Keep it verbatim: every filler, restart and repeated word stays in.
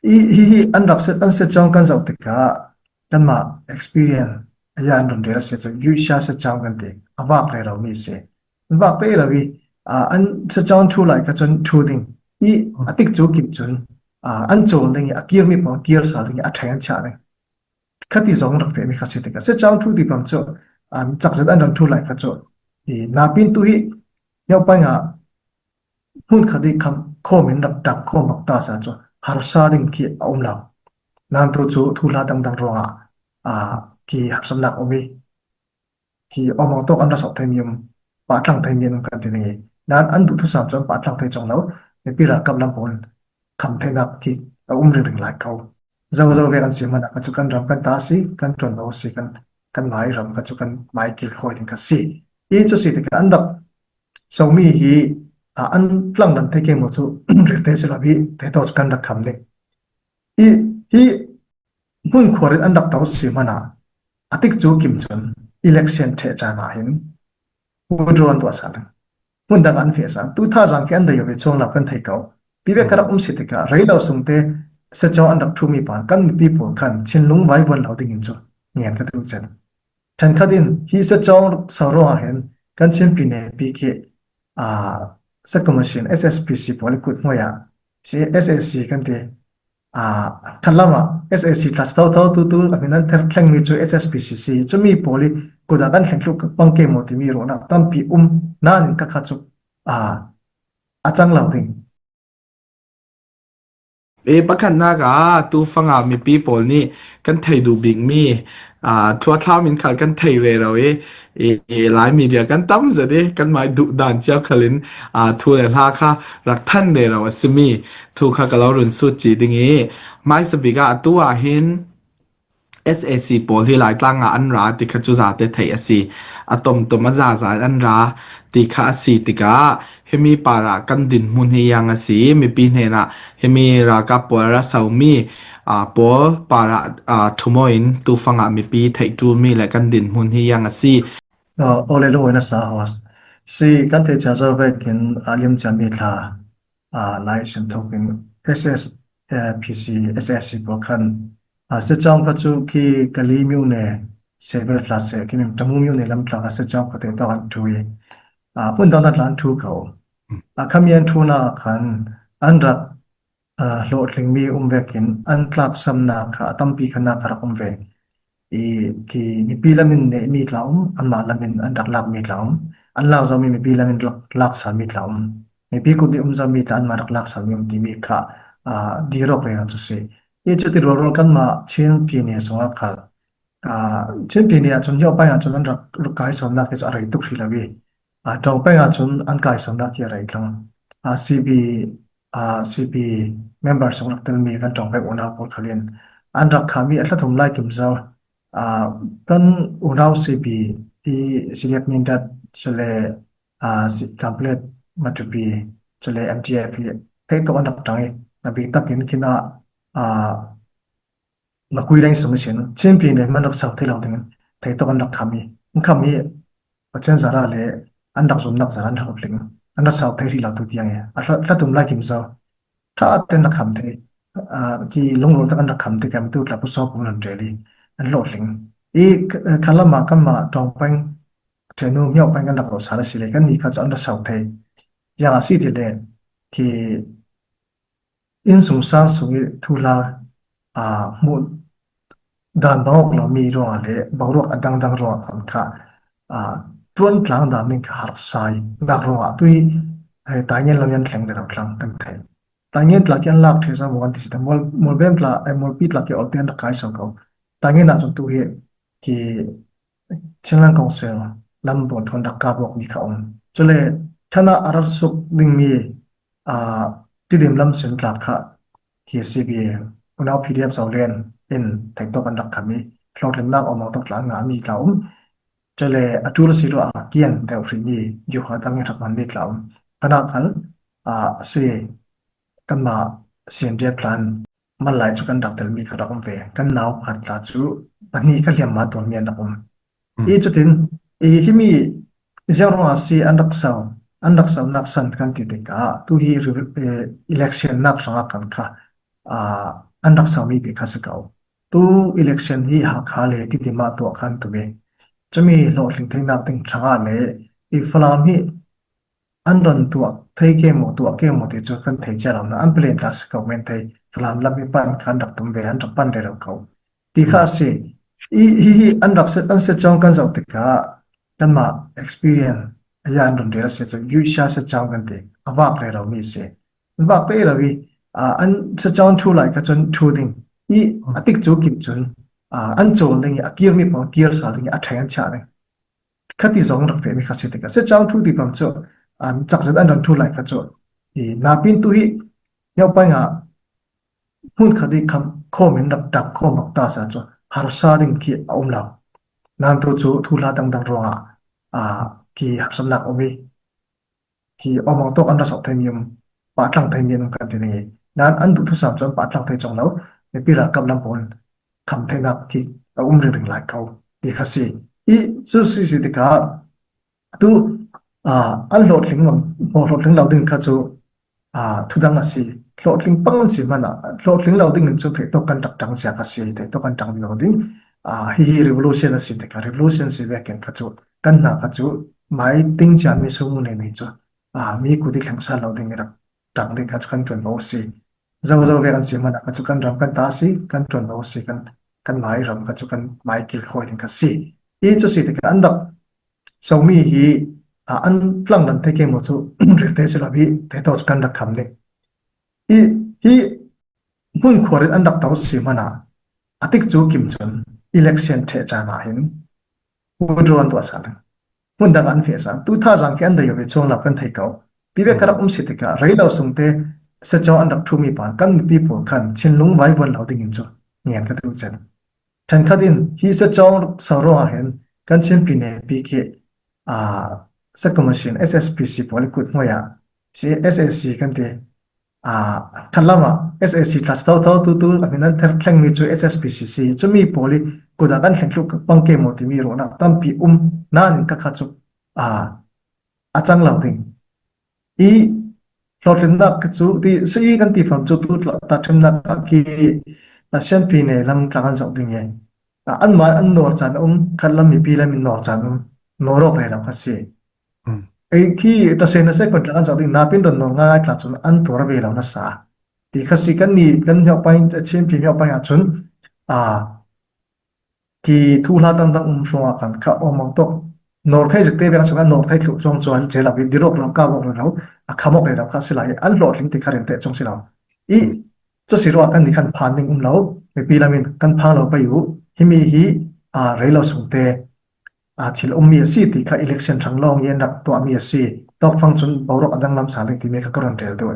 I, hi, hi, an rak set, an set chawng kan zoh tikah, kanmah experience, a ya an run rel a si cu, Yuisha set chawng kan ti, a vak rero mi si. An vak rero i, ah, an set chawng thu lai kha cun thu ding. I, a tik cu kim cun, ah, an cawl ding i, a kir mi pawl kir sal ding i, a thei an chiah ding. Khati zong rak fehmi kha si tikah, set chawng thu ti pam cu, ah, cak zet an run thu lai kha cu, i, napi tu hi, nyopai ngah, hmun khat i kham khawm in rak ṭang khawm bak ta sa cu harsa ding khi a um lo. Nain tu cu thuhla dangdang ruangah, aa, khi harsatnak um i, khi awmawng tawk an ra sok theimi um, pahtlang theimi an um kan ti ding i, nain an duh thusam cu an pahtlang thei cang lo. Mipi ralkap lam pawl kham theinak khi a um ringring lai ko. Zozo vek an si hmanah kha cu kan ram kan ta a si, kan ṭuanvo a si, kan, kan mai ram kha cu kan mai kilkhawi ding kha si. I cu si tikah an rak somi hi, ah, an tlangdan thei ke maw cu ril te si lo i, thei tawk cu kan rak kham ding. I, hi hmun khuar in an rak to si hmanah, a tik cu kim cun election ṭheh caan ah hin withdraw an tuah sal ding. Hmun dang an feh sal. Tu thazaang khi an dai ve chuang lo kan thei ko. Tivek ka rak um si tikah rei lo sung te set chawng an rak ṭhumi pa kan mipi pawl khan thinlung vaivuan lo ding in cu ngen ka duh cen. Ṭhenkhat in hi set chawng so ruangah hin kan Chin Pyine pi khi, aa, set commission S S P C pawl i kut hnuai ah si S A C kan ti, aa, khan lamah S A C tla thotho tu tu a min an ther thlengmi cu S S P C si cumi pawl i kut ah kan thleng thluh pang ke maw timi ruahnak tampi um nain ka kha cu, aa, a cang lo ding. E, pakhatnak ah tu fangah mipi pawl nih kan thei duh bikmi, aa, thluathla min khal kan thei rero i, i, i, Lai media kan tam zet i, kanmah duh dan cio khal in, aa, thu le hla kha rak than rero a simi thu kha ka lo run sut cih ding i, hmaisa bik ah atu ah hin, S A C pawl hi Laitlang ah an ra ti kha cu zate theih a si. A tomtom a zaza in an ra ti kha a si tikah himi parah kan dinhmun hi iang a si. Mipi hnenah himi ralkap pawl ra somi, aa, pawl parah, aa, ṭhumawh in tu fangah mipi theih ṭulmi le kan dinhmun hi iang a si. Aw, aw le lungawi nasa, host. Si kan theih cia zo vekin, aa, lim ciami thla, aa, lai sin thawk in S S P C, S S C pawl khan, aa, set chawng kha cu khi Kali myone, Sever hla se, khi Tamu myone lam tlang a set chawng kha te tawk an ṭhu i, aa, hmun dang dang tlang an ṭhu ko. A khami an ṭhunak ah khan an rak, aa, hlawhtlingmi um vekin an tlaksamnak kha a tampi kha nak kha rak um ve. I khi mipi lamin nehmi tla um, anmah lamin an rak lakmi tla um, an lak zomi mipi lamin rak laksalmi tla um, mipi kut i um zomi tla anmah rak laksalmi um timi kha, aa, dir awk rero cu si. I cuti rualrual kanmah Chin Pyine sungah khal, aa, Chin Pyine ah cun nyopai ah cun an rak, rak kaisawmnak hi cu a rei tuk hrih lo i, aa, ṭawng peng ah cun an kaisawmnak hi a rei thlang. Aa, C B, aa, C B member sung rak telmi kan ṭawng peng unau pawl khal in an rak khami a thlathum lai kim zo. Aa, kan unau C B i C D F Mindat cule, aa, si-, Kanpetlet Matupi cule M T F i theih tawk an rak ṭang i, a bik takin khin ah, aa, Makui leng sung ihsin Chin Pyine hman rak sau thei lo dingin theih tawk an rak kham i, an kham i Pathian zarah le an rak zumnak zarah an rak hlawhtling, an rak sau thei hrih lo tu tiang i, a hla-, hlatum lai kim zo ṭha tein rak kham thei, aa, khi lungrual tak an rak kham tikah tu tla pusawp an run rel i an hlawhtling. I kh-, khan lamah kanmah ṭawng peng, ṭhenu hmiau peng kan rak lo sal a si le kan ni kha cu an rak sau thei. Ziang a si ti le khi innsungsang sung i thuhla, aa, hmuh dan bang awk lomi ruangah le boruak a dangdang ruangah khan kha, aa, ṭuan tlang dan ding kha harsa i nak ruangah tu i, hei, Taingen lam i an thleng rero tlang kan thei. Taingen tla khi an lak ṭheh zo maw kan ti si ta, Mual-, Mualbem tla, eh, Mualpi tla khi awlte an rak kai so ko. Taingen ah cun tu hi khi Chinland Council lam pawl thawn rak kap awkmi kha um. Cule khan ah a rak suk dingmi, aa, Tidim lam sin tla kha khi C B unau P D F Zoland in theih tawk an rak kham i, hlawhtlinnak awmawng tawk tla an ngahmi tla um. Cule a ṭul a si ruah a rak kian deuh hrihmi, juha dang in rak hmanmi tla um. Khan ah khan, aa, a si kanmah C N D F tla in Malai cu kan rak telmi kha rak um ve. Kan nau pakhat tla cu pahnih kha hliamma tuarmi an rak um. Mm. I cutin, i himi ziang ruangah si an rak sau, an rak saunak san kan ti tikah, tu hi re-, eh, election nak hrangah kan kha, aa, an rak sau mi bik kha si ko. Tu election hi Hakha le Tidim ah tuah kha an tum i, cumi hlawhtling theinak ding ṭhang ah le i Falam hi an ron tuah thei ke maw, tuah ke maw ti cu kan thei cia lo. Na an plan tla si ko men thei, Falam lam hi pan kha an rak tum ve, an rak pan rero ko ti kha a si. I, hi, hi an rak set, an set cawng kan zoh tikah kanmah experience a ya an ron rel a si cu, Yuisha set cawng kan ti, a vak rero mi a si. An vak rero i, aa, an set cawng ṭhu lai kha cun ṭhu ding i, a tik cu kim cun, aa, an cawl ding i, a kir mi pawl kir sal ding i, a ṭhai an chiah ding. Khati zong rak fehmi kha si tikah, set cawng ṭhu ti pam cu, aa, cak zet an ron ṭhu lai kha cu, i, napi tu hi, nyopai nga, hmun khat i kham khawm in rak ṭam khawm bak ta sa cu harsa ding khi a um lo. Nan tu cu thuhla dangdang ruangah, aa, khi harsatnak um i, khi awmang tawk an ra sauh theimi um, pahtlang theimi an um kan ti ding i, nan an duh thusam cu an pahtlang thei cang lo. Mipi ralkap lam pawl kham theinak khi a um ringring lai ko ti kha si. I cu si si tikah, tu, aa, an hlawhtling lo, hlawhtling lo ding kha cu, aa, thudang a si. Hlawhtling pang an si hmanah, hlawhtling lo ding in cu theih tawk kan rak ṭang cia kha si, theih tawk kan ṭang lo ding. Aa, hihi revolution a si tikah, revolution si vekin kha cu, kan hna kha cu, mai ting cia mi sung nemi cu, aa, mi kut i thleng sal lo ding i rak ṭang ding kha cu kan ṭuan lo a si. Zozo vek an si hmanah kha cu kan ram kan ta a si, kan ṭuan lo a si, kan, kan mai ram kha cu kan mai kilkhawi ding kha si. I cu si tikah an rak somi hi, aa, an tlangdan thei ke maw cu riltei si lo i, theih tawk cu kan rak kham ding. I, hi hmun khuar in an rak to si hmanah, a tik cu kim cun election ṭheh caan ah hin withdraw an tuah sa ding. Hmun dang an feh sa. Tu thazaang khi an dai ve chuang lo kan thei ko. Tive ka rak um si tikah, rei lo sung te set cawng an rak ṭhu mi pa kan mipi pawl khan thinlung vaivuan lo ding in cu ngen ka duh cen. Ṭhenkhat in hi set cawng sau ruangah hin kan Chinpi nepi khi, aa, set commission, S S P C pawl i kut hnuai ah, si S A C kan ti, aa, khatlam ah S A C tla thotho tu tu a min an thleng mi cu S S P C si, cumi pawl i kut ah kan thleng thluh pang ke maw timi ruahnak tampi um nain ka kha cu, aa, a cang lo ding. I hlawhtlinnak cu ti si i kan ti fam cu tu tla, ta ṭhimnak ah khi a sianpi ne lam tla kan zoh ding i, a, anmah an nawr caan a um, khatlam mipi lam in nawr caan a um, nawr awk rero kha si. Ei khi ta se na se kun tla kan zoh ding, napi in ron nawr ngai tla cun an tuar ve lo na sa. Ti kha si kan ni, kan hmiaupai, a Chinpi hmiaupai ah cun, a, khi thuhla dangdang um hrawngah khan kha awmang tawk. Nawr thei zikte vek an sung an nawr thei thluh cuang cuan, cel awk i dir awk lo, kau awk lo, a kham awk rero kha si lai, an hlawhtling ti kha rin teh cuang si lo. I cu si ruah kan ni khan phan ding um lo, mipi lam in kan phang lo pei uh, himi hi, aa, rei lo sung te, aa, thil um mi a si ti kha election hrang lawng i an rak tuah mi a si. Tawkfang cun boruak a danglam sa ding timi kha ka ron rel duh.